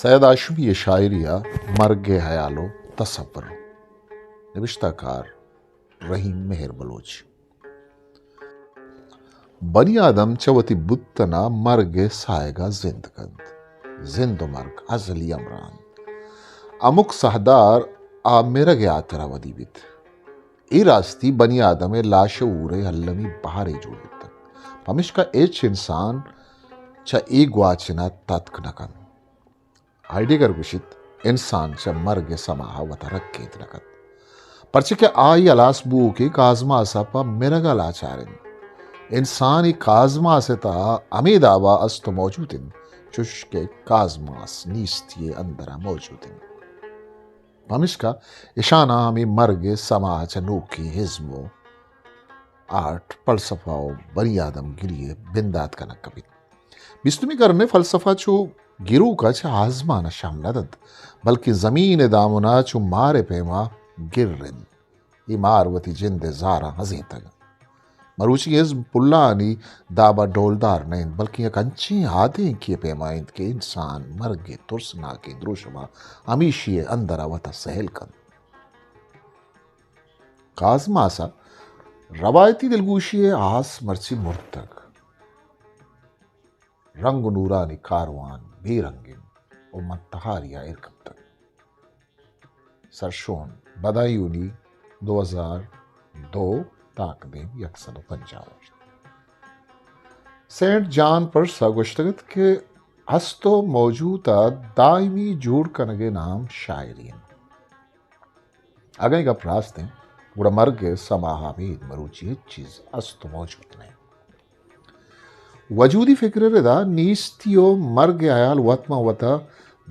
سید ہاشمی ءِ شاعری ءَ مرگ ءِ ہیال ءُ تصور۔ نبشتہ کار رحیم مہر بلوچ۔ بنی آدم چہ وتی بوتن ءَ مرگ ءِ ساہگ ءَ زند کنت۔ زند ءُ مرگ ازلی ہمراہ انت۔ ہمک ساہدار آ مرگ ءِ ہاترا ودی بیت۔ اے راستی بنی آدم ءِ لاشعور ءِ المی بہرے جوڑ بوتگ۔ پمیشکا ہچ انسان چہ اے گواچن ءَ تتک نہ کنت۔ ہائیڈگر گوشیت، انسان چہ مرگ ءِ سما ءَ وت ءَ رکینت نہ کنت، پرچا کہ آئی ہلاس بوؤکیں کازماس ءَ پہ مرگ ءَ لاچار انت۔ انسان اے کازماس ءِ تہا ہمے داب ءَ است ءُ موجود انت، چوش کہ کازماس نیستی ءِ اندر ءَ موجود انت۔ پمیشکا اشان ءَ ہمے مرگ ءِ سما ءَ چہ نوکیں ازم ءُ آرٹ، فلسفہ ءُ بنی آدم گری ءِ بندات کنگ بیت۔ بیستمی کرن ءِ فلسفہ چو گروک ءَ چہ آزمان ءَ شہم نہ دنت، بلکیں زمین ءِ دامن ءَ چو مار ءِ پیما گر انت۔ اے مار وتی جند ءِ زاراں ہزینتگ انت۔ مروچی ازم پلانی داب ءَ ڈولدار نہ انت، بلکیں یک انچیں آدینکے ءِ پیما انت کہ انسان مرگ ءِ ترسناکیں دروشم ءَ ہمیشی ءِ اندر ءَ وت ءَ سہل کنت۔ کازماس ءِ روایتی دلگوشی ءِ آس مرچی مرتگ۔ رنگ ءُ نورانی کاروان بے رنگ انت ءُ من تہاری ءَ ایر کپتگ۔ سرشون، بدایونی، دو ہزار دو، تاکدیم یک سد ءُ پنجاہ ءُ ہشت۔ سینٹ جان پرس ءَ گوشتگ ات کہ ہست ءُ موجود ءَ دائمی جوڑ کنگ ءِ نام شاعری انت۔ اگاں اے گپ راست انت، گڑا مرگ ءِ سما ءَ ابید مروچی ہچ چیز ہست ءُ موجود نہ انت۔ وجودی فکر ءِ ردا نیستی ءُ مرگ ءِ ہیال وت ماں وت ءَ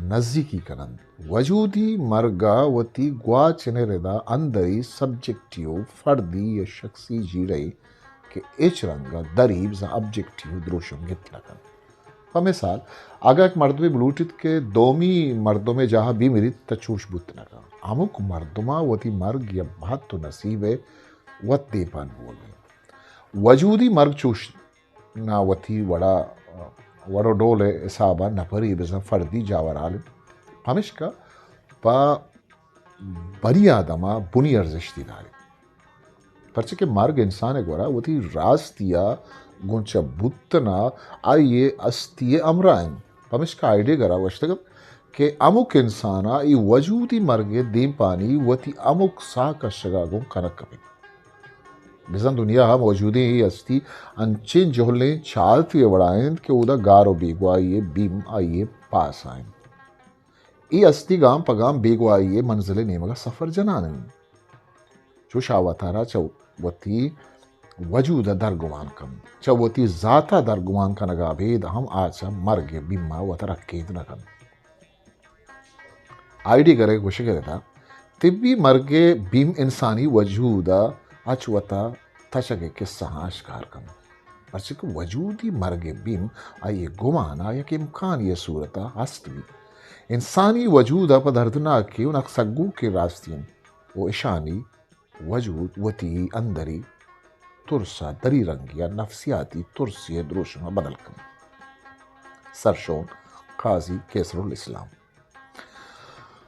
نزیکی کن انت۔ وجودی مرگ ءَ وتی گواچن ءِ ردا اندری سبجیکٹیو، فردی یا شخصی جیڑہ ءَ کہ ہچ رنگ ءَ دری بزاں آبجیکٹیو دروشم گپت نہ کنت۔ پہ مثال، اگاں یک مردمے بلوٹیت کہ دومی مردمے جاہ ءَ بہ مریت، تہ چوش بوت نہ کنت۔ ہمک مردماں وتی مرگ یا بہت ءُ نصیب ءِ وت دیمپان بوگ ءَ انت۔ وجودی مرگ چوش نہ وتی وڑا، وڑ ءُ ڈول ءِ حساب ءَ نپری بزاں فردی جاورھال انت۔ پمیشکا پہ بنی آدم ءَ بنی ارزشتی داریت۔ پرچا کہ مرگ انسان ءِ گورا وتی راستی ءَ گوں چہ بوتن ءَ آئی ءِ ہستی ءِ ہمراہ انت۔ پمیشکا ہائیڈگر ءَ گوشتگ ات کہ ہمک انسان ءَ اے وجودی مرگ ءِ دیمپانی وتی ہمک ساہ کشگ ءَ گوں کنگ کپیت۔ بزاں دنیا ءَ موجودیں اے ہستی انچیں جہلیں چالتے ءِ وڑا انت کہ اودا گار ءُ بیگواہی ءِ بیم آئی ءِ پاس ءَ انت۔ اے ہستی گام پہ گام بیگواہی ءِ منزل ءِ نیمگ ءَ سفر جنان انت۔ چوش آ وتارا چہ وتی وجود ءَ درگمان کنت، چہ وتی ذات ءَ درگمان کنگ ءَ ابید ہم آ چہ مرگ ءِ بیم ءَ وت ءَ رکینت نہ کنت۔ ہائیڈگر ءِ گوشگ ءِ ردا طبی مرگ ءِ بیم انسانی وجود ءَ اچ وت ءَ تچگ ءِ کسہاں اشکار کنت، پرچا کہ وجودی مرگ ءِ بیم آئی ءِ گمان ءَ یک امکانی ءِ صورت ءَ ہست بیت۔ انسانی وجود ءَ پہ دردناکیں ءُ نک سگوکیں راستی انت ءُ اشانی وجود وتی اندری ترس ءَ دری رنگی ءَ نفسیاتی ترسی ءِ دروشم ءَ بدل کنت۔ سرشون، قاضی قیصر الاسلام۔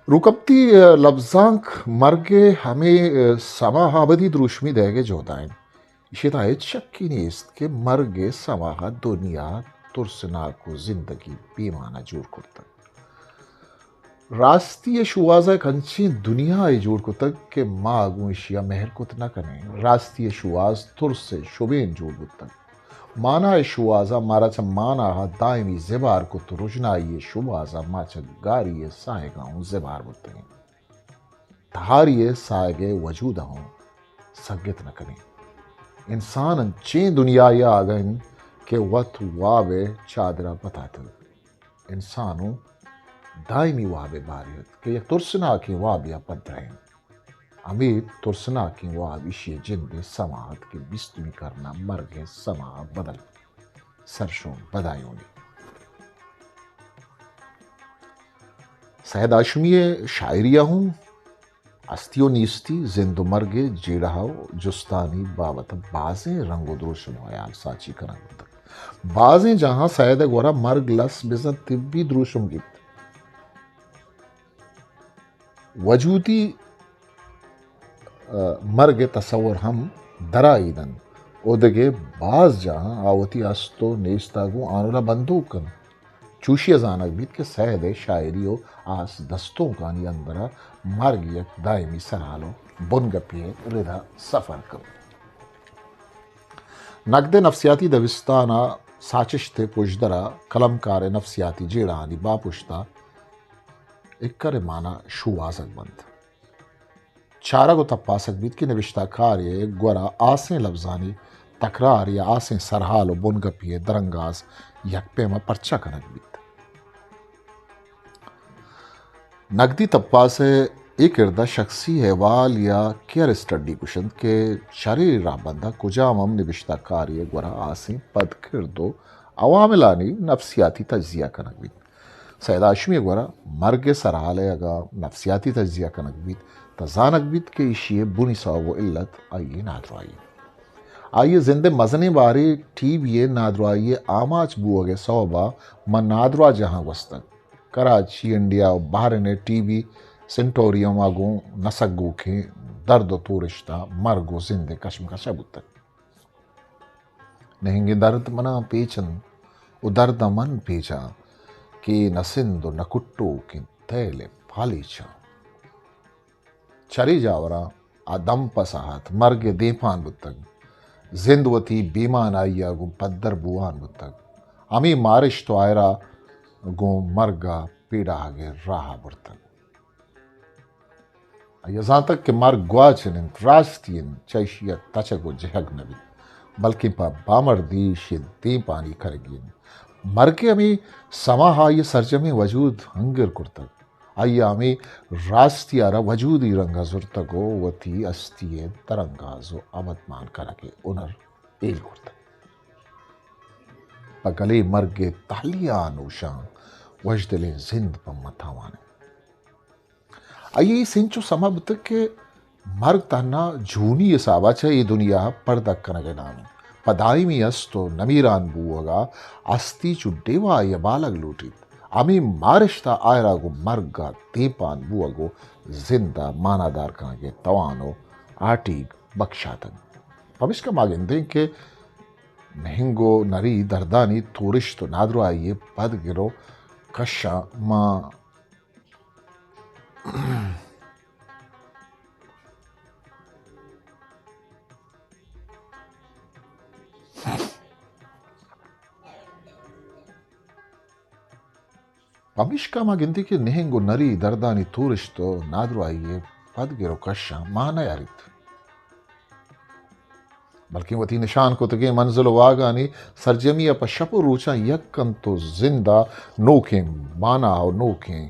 روکپتی لبزانک مرگ ءِ ہمے سما ءَ ابدی دروشمی دئیگ ءِ جہد ءَ انت۔ ایشی ءِ تہا ہچ شکی نیست کہ مرگ ءِ سما ءَ دنیا ترسناک ءُ زندگی بے مانا جوڑ کرتگ۔ راستی ءِ شوہاز ءَ یک انچیں دنیاے جوڑ کتگ کہ ما گوں ایشی ءَ مہر کت نہ کنیں۔ راستی ءِ شوہاز ترس ءِ شبین جوڑ بوتگ۔ مانا ءِ شوہاز ءَ مارا چہ مانا ءَ دائمی زبہر کت ءُ رژنائی ءِ شوہاز ءَ ما چہ گاری ءِ ساہگ ءَ اوں زبہر بوتگیں۔ تہاری ءِ ساہگ ءِ وجود ءَ اوں سگت نہ کنیں۔ انسان انچیں دنیاے ءَ آگہ انت کہ وت واب ءِ چادر ءَ پتاتگ۔ انسان اوں دائمی واب ءِ باری ات کہ یک ترسناکیں وابے ءَ پدرہ انت۔ ہمے ترسناکیں واب ایشی ءِ جند ءِ سما ات کہ بیستمی کرن ءَ مرگ ءِ سما ءَ بدل۔ سرشون، بدایونی۔ سید ہاشمی ءِ شاعری ءَ ہوں ہستی ءُ نیستی، زند ءُ مرگ ءِ جیڑہ ءُ جستانی بابت ءَ بازیں رنگ ءُ دروشم ءُ ہیال ساچی کنگ بوتگ۔ بازیں جاہاں سید ءِ گورا مرگ لس بزاں طبی دروشم گیپت۔ وجودی، آ، مرگ ءِ تصور ہم درائید انت۔ اودگہ باز جاہاں آ وتی است و نیست ءَ گوں آنلا بندوک کنت۔ چوشی ءَ زانگ بیت کہ سید ءِ شاعری و آس دستونکانی اندر ءَ مرگ یک دائمی سرحال و بنگپی ءِ رد ءَ سفر کنت۔ نگد ءِ نفسیاتی دبستان ءِ ساچشت ءِ پژدر ءَ کلمکار ءِ نفسیاتی جیڑہانی باپشت ءَ اکر ءِ مانا شوہازگ بنت۔ چارگ و تپاسگ بیت کہ نبشتہ کارے ءِ گورا آسیں لبزانی تکرار یا آسیں سرحال و بنگپی ءِ درانگاز یک پیما پرچا کنگ بیت۔ نگدی تپاس ءِ اے کرد ءَ شخصی احوال یا کیئر اسٹڈی گوشنت کہ چرے رہبند ءَ کجام ہم نبشتہ کارے ءِ گورا آسیں پدکرد و عواملانی نفسیاتی تجزیہ کنگ بیت۔ سید ہاشمی ءِ گورا مرگ ءِ سرحال ءِ اگاں نفسیاتی تجزیہ کنگ بیت، تہ زانگ بیت کہ ایشی ءِ بنی سوب و علت آئی ءِ نادراہی۔ آئی ءِ زند ءِ مزنیں بارے ٹی بی ءِ نادراہی ءِ آماچ بوگ ءِ سوب ءَ ماں نادراہ جاہاں گوستگ۔ کراچی، انڈیا و بحرین ءِ ٹی بی سینٹوریم ءَ گوں نسگوکیں درد و تورشت ءَ مرگ و زند ءِ کشمکش ءَ بوتگ۔ نہنگیں درد منا پیچن و درد ءَ من پیچاں، کہ نہ سند و نہ کٹوکیں تیل ءِ پالیچاں۔ چرے جاوراں آ دم پہ ساہت مرگ ءِ دیمپان بوتگ۔ زند وتی بے مانائی ءَ گوں پدر بوان بوتگ۔ ہمے مارشت و آئرا گوں مرگ ءَ پیڑاہگ ءِ راہ ءَ برتگ۔ آئی ءَ زانتگ کہ مرگ گواچن انت، راستی انت، چہ ایشی ءَ تچگ و جہگ نہ بیت، بلکیں پہ بامردی ایشی ءِ دیمپانی کنگی انت۔ مرگ ءِ ہمے سما آئی ءِ سرجمیں وجود ہنگر کرتگ۔ آئی ءَ ہمے راستی ءَ را وجودی رنگ ءَ زرتگ و وتی ہستی ءِ درانگاز و ابدمان کنگ ءِ ہنر ہیل کرتگ۔ پہ گلے مرگ ءِ تہلی ءَ نوشاں، وژدلیں زند پہ من تاوان انت۔ آئی ءِ سنچ و سما بوتگ کہ مرگ تہنا جونی حساب ءَ چہ اے دنیا ءَ پردگ کنگ ءِ نام انت۔ پہ دائمی ہست و نمیران بوہگ ءَ ہستی چو ڈیوا آئی ءَ بالگ لوٹیت۔ ہمے مارشت ءَ آئرا گوں مرگ ءَ دیمپان بوہگ و زند ءَ مانادار کنگ ءِ توان و ہاٹیگ بکشاتگ۔ پمیشکا ما گندیں کہ نہنگ و نری دردانی تورشت و نادراہی ءِ پدگر و کشاں ما پمیشکا ما گندیں کہ نہنگ و نری دردانی تورشت و نادراہی ءِ پدگر و کشاں ما نیاریت، بلکیں وتی نشان کتگیں منزل و واہگانی سرجمی ءَ پہ شپ و روچاں یک کنت و زند ءَ نوکیں مانا و نوکیں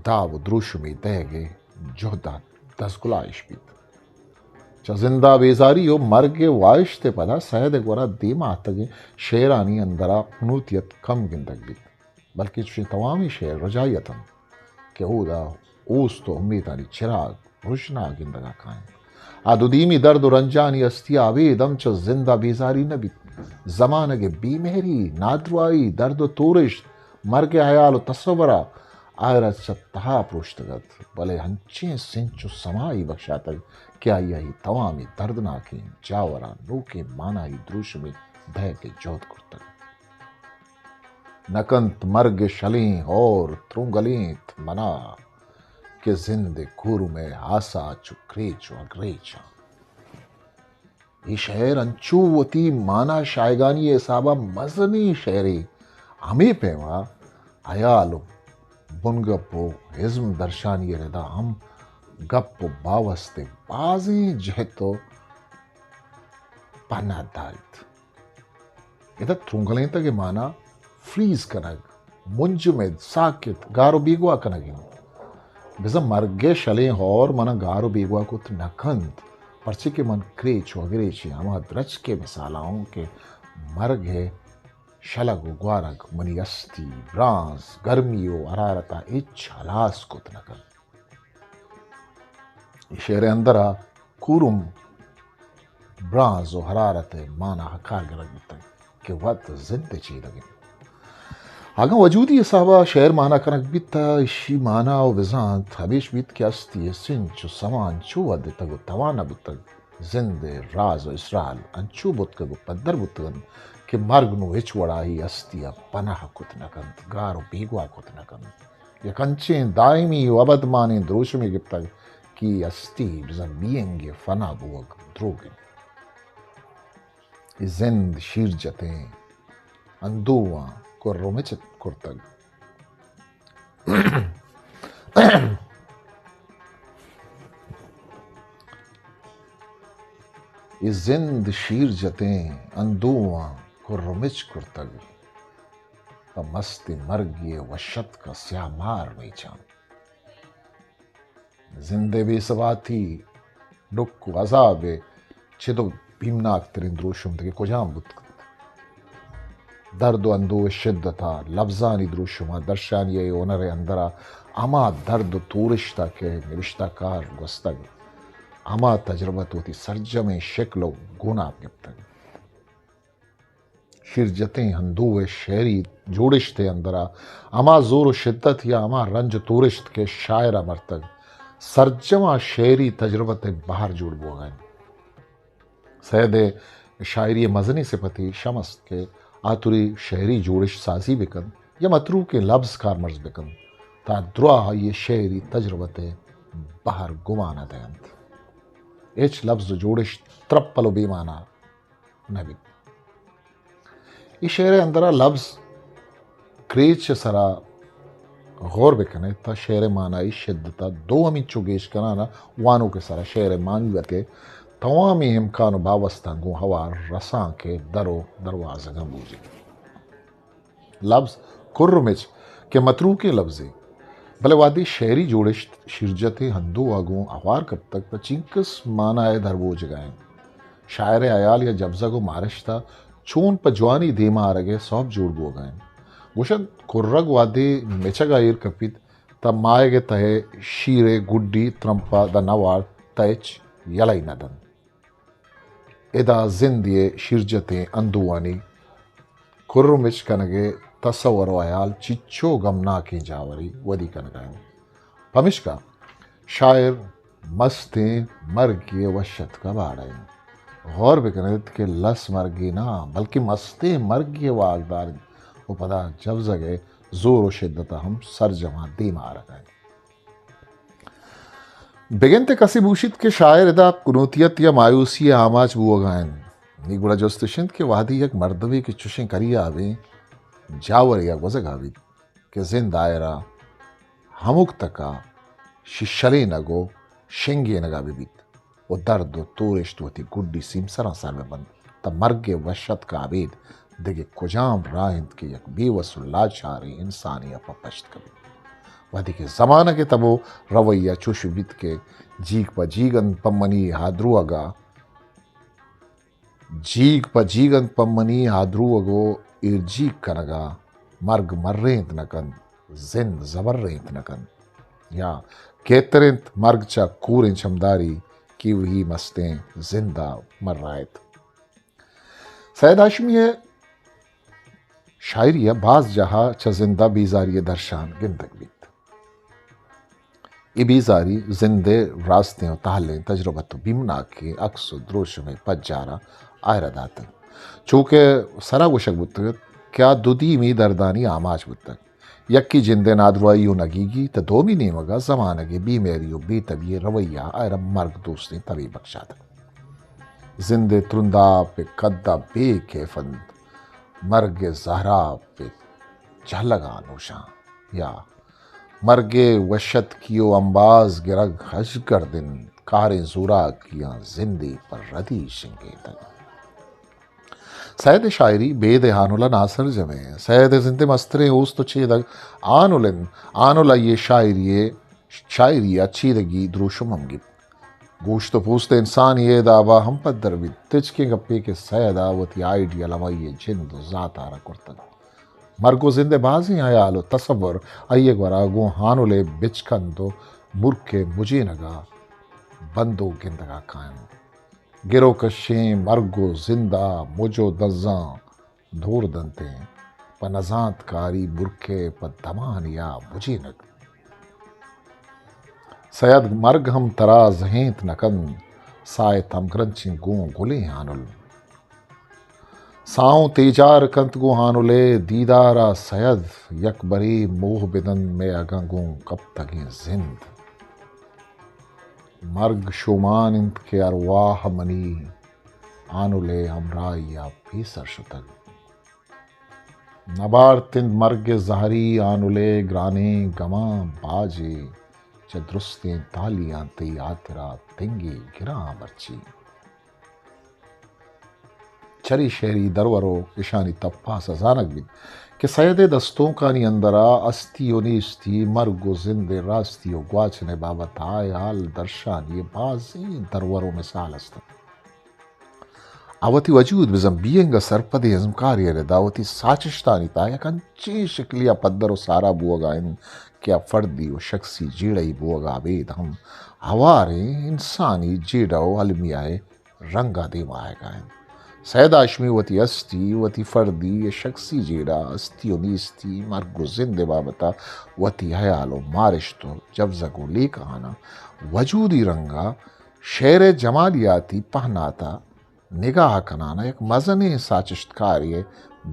داب و دروشمے دئیگ ءِ جہد ءَ دزگلائیش بیت۔ چہ زند ءَ بیزاری و مرگ ءِ واہشت ءِ پدا سید ءِ گورا دیما اتگیں شعرانی اندر ءَ قنوطیت کم گندگ بیت، بلکیں چوشیں توامیں شعر رجائیت انت کہ اودا اوست و امیتانی چراگ رژنا گندگ ءَ کاینت۔ آ دودیمی درد و رنجانی ہستی ءَ ابید ہم چہ زند ءَ بیزاری نہ بیت۔ زمانگ ءِ بے مہری، نادراہی، درد و تورشت، مرگ ءِ ہیال و تصور ءَ آئرا چہ تہا پروشتگ ات، بلے انچیں سنچ و سمائی بکشاتگ کہ آئی ءَ اے توامیں دردناکیں جاوراں نوکیں مانائی دروشمے دئیگ ءِ جہد کرتگ۔ نہ کنت مرگ ءِ شلیں ہور ترونگلینت منا، کہ زند ءِ کورم ءِ آسا چو کریچ و اگریچاں۔ اے شعر انچو وتی مانا شاہگانی ءِ حساب ءَ مزنیں شعرے، ہمے پیما ہیال و بنگپ و ازم درشانی ءِ ردا ہم گپ و باوست ءِ بازیں جہت و پہنات داریت۔ ادا ترونگلینتگ ءِ مانا فریز کنگ، منجمد، ساکت، گار و بیگواہ کنگ انت۔ بزاں مرگ ءِ شلیں ہور منا گار و بیگواہ کت نہ کنت، پرچے کہ من کریچ و اگریچیں ہما درچک ءِ مثال ءَ اوں کہ مرگ ءِ شلگ و گوارگ منی ہستی، برانز، گرمی و حرارت ءَ ہچ ہلاس کت نہ کنت۔ اے شعر ءِ اندر ءَ کورم، برانز و حرارت ءِ مانا کار گرگ بوتگ کہ وت زند ءِ چیدگ انت۔ اگاں وجودی حساب ءَ شعر مانا کنگ بیت، تہ ایشی مانا و بزانت ہمیش بیت کہ ہستی ءِ سنچ و سما انچو ودتگ و توانا بوتگ، زند ءِ راز و اسرار انچو بوتگ و پدر بوتگ انت کہ مرگ نوں ہچ وڑا اے ہستی ءَ پناہ کت نہ کنت، گار و بیگواہ کت نہ کنت۔ یک انچیں دائمی و ابدمانیں دروشمے گپتگ کہ اے ہستی بزاں بینگ ءِ فنا بوگ دروگ انت۔ اے زند شیر جتیں اندوہاں کرمچ کرتگ۔ اے زند شیر جتیں اندوہاں کرمچ کرتگ، پہ مستیں مرگے ءِ وشتک ءَ سیاہ مار میچاں۔ زند ءِ بے ثباتی، ڈک و عذاب ءِ چد و بیمناک تریں دروشم دگہ کجام بوت کنت؟ درد و اندوہ ءِ شدت ءَ لبزانی دروشم ءَ درشانی ءِ ہنر ءِ اندر ءَ ہما درد و تورشت ءَ کہ نبشتہ کار گوستگ، ہما تجربت وتی سرجمیں شکل و گوناپ گپتگ۔ شیرجتیں اندوہ ءِ شعری جوڑشت ءِ اندر ءَ ہما زور و شدت یا ہما رنج و تورشت کہ شاعر ءَ مرتگ، سرجم ءَ شعری تجربت ءِ بہر جوڑ بوگ ءَ انت۔ سید ءِ شاعری ءِ مزنیں صفتے شم است کہ آ توری شعری جوڑشت سازی بہ کنت یا متروکیں لبز کارمرز بہ کنت، تاں دراہ آئی ءِ شعری تجربت ءِ بہر گمان ءَ دئینت۔ ہچ لبز و جوڑشت ترپل و بے مانا نہ بیت۔ اے شعر ءِ اندر ءَ لبز کریچ ءِ سرا غور بہ کن ئے، تہ شعر ءِ مانائی شدت ءَ دومی چو گیش کنان ءَ وانوک ءِ سرا شعر ءِ مانیت ءِ توامیں امکان و باوستاں گوں ہوار رسانک ءِ در و دروازگاں بوجیت۔ لبز کرمچ کہ متروکیں لبزے، بلے وہدے شعری جوڑشت شیرجتیں اندوہ ءَ گوں ہوار کپتگ، پہ چینکس مانا ءِ در بوجگ ءَ انت۔ شاعر ءِ ہیال یا جبزگ و مارشت ءَ چون پہ جوانی دیما آرگ ءِ سوب جوڑ بوگ ءَ انت۔ گوش انت کرگ وہدے مچگ ءَ ایر کپیت، تہ ماہگ ءِ تہ ءَ شیر ءِ گڈی ترمپ ءَ داں نہ وارت، تہ ہچ یلہ ئے نہ دنت۔ ادا زندے ءِ شیرجتیں اندوہانی کرمچ کنگ ءِ تصور و ہیال چچو گمناکیں جاورے ودی کنگ ءَ انت۔ پمشکا شاعر مستیں مرگے ءِ وشتک ءَ باڑ ءَ انت۔ غور بہ کن ات کہ لس مرگے نہ، بلکیں مستیں مرگے ءِ واکدار انت و پدا جبزگ ءِ زور و شدت ءَ ہم سرجم ءَ دیم ءَ آرگ ءَ انت۔ بگندے کسے بوشیت کہ شاعر ادا کنوتیت یا مایوسی ءِ آماچ بوگ ءَ انت۔ نی گڑا جست اش انت کہ وہدے یک مردمے کہ چشیں کریابیں جاورے ءَ گوزگ ءَ بیت کہ زند آئرا ہمک تک ءَ ششلینگ و شنگینگ ءَ بہ بیت و درد و تورشت وتی گڈی سیمسراں سر بہ بنت، تہ مرگ ءِ وشتک ءَ ابید دگہ کجام راہ انت کہ یک بے وس و لاچاریں انسانے ءَ پہ پشت کپیت؟ وہدے کہ زمانگ ءِ تب و رویہ چوش بیت کہ جیگ پہ جیگ انت پہ منی ہادروگ ءَ، جیگ پہ جیگ انت پہ منی ہادروگ و ایرجیگ کنگ ءَ، مرگ مرینت نہ کنت، زند زبرینت نہ کنت۔ یا گہتر انت مرگ چہ کوریں چمداری کہ وہی مستیں زند ءَ مرائیت۔ سید ہاشمی ءِ شاعری ءَ باز جاہ ءَ چہ زند ءَ بیزاری ءِ درشان گندگ بیت۔ اے بیزاری زند ءِ راستیں و تہلیں تجربت و بیمناکیں عکس و دروشم ءِ پجار ءَ آئرا داتگ۔ چو کہ سرا گوشگ بوتگ ات کہ آ دو دیمی دردانی آماچ بوتگ۔ یکے جند ءِ نادراہی و نگیگی، تہ دومی نیمگ ءَ زمانگ ءِ بے مہری و بے تبی ءِ رویہ ءَ آئرا مرگ دوستیں تبے بکشاتگ۔ زند ءِ ترنداپ ءِ کد ءَ بے کیف انت، مرگ ءِ زہراپ ءِ جہلگاں نوشاں۔ یا مرگ ءِ وشتکی و امباز گرگ ہژگرد انت، کاریں زوراکیاں زندے پہ ردی شنگینتگ۔ سید ءِ شاعری بید ءِ ہانل ءَ ناسرجم انت۔ سید ءِ زند ءِ مستریں اوست و چیدگ ہانل انت۔ ہانل آئی ءِ شاعری ءِ، شاعری ءَ چیدگی دروشم ہم گیپت۔ گوشت و پوست انسانی ءِ داب ءَ ہم پدر بیت۔ تچکیں گپے کہ سید ءَ وتی آئیڈیل ہمائی ءِ جند و زات ءَ را کرتگ۔ مرگ و زند ءِ بازیں ہیال و تصور آئی ءِ گورا گوں ہانل ءِ بچکند و مرک ءِ مجینگ ءَ بندوک گندگ ءَ کاینت۔ گر و کشیں مرگ و زند ءَ مج و دزاں دور دنتیں۔ پہ نزانتکاری برکے پہ دمانیا بجینگ۔ سید مرگ ہم ترا زہینت نہ کنت، ساہ ءِ تمگرنچیں گوں گلیں ہانل۔ ساہوں تیجار کنت گوں ہانل ءِ دیدارا سید، یک برے موہ بدنت مئے اگاں گوں کپتگیں زند۔ مرگ شومان انت کہ ارواہ منی ہانل ءِ ہمراہیا پیسر شتگ۔ نبارت انت مرگ ءِ زہری ہانل ءِ گرانیں گماں باجے، چہ درستیں تالیاں تئی ہاترا تنگے گراں مرچی۔ چرے شعری درور و اشانی تپاس ءَ زانگ بیت کہ سید ءِ دستونکانی اندرا ہستی و نیستی، مرگ و زند ءِ راستی و گواچن ءِ بابت ءَ ہیال درشانی ءِ بازیں درور و مثال است انت۔ آ وتی وجود بزاں بینگ ءَ سرپدیں ازمکارے ءِ ردا وتی ساچشتانی تہا یک انچیں شکلے ءَ پدر و سارا بوہگا انت کہ آ فردی و شخصی جیڑہی بوہگا ابید ہم ہواریں انسانی جیڑہ و المیہ ءِ رنگا دیما آیگا انت۔ سید ہاشمی وتی ہستی، وتی فردی ءُ شخصی جیڑہ، ہستی و نیستی، مرگ و زند ءِ بابت ءَ وتی ہیال و مارشت و جبزگ و لیکہاناں وجودی رنگا شعر ءِ جمالیاتی پہنات ءَ نگاہ کنان ءَ یک مزنیں ساچشتکارے ءِ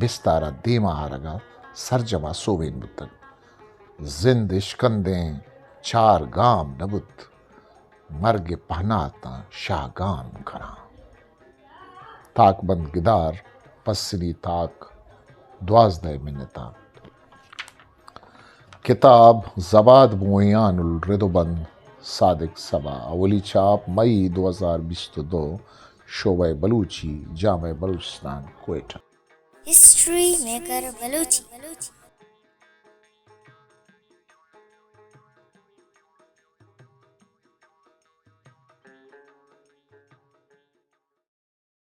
بستار ءَ دیما آرگ ءَ سرجم ءَ سوبین بوتگ۔ زند اشکندیں چار گام نہ بوت، مرگ ءِ پہناتاں شاہ گام کناں۔ تاکبند گدار، پسنی تاک، دوازدہ منتاں۔ کتاب زباد بوئیں ہانل، رد و بند صادق صبا، اولی چاپ مئی دو ہزار بیست و دو، شعبہ بلوچی، جامعہ بلوچستان، کوئٹہ۔ ہسٹری میکر بلوچی۔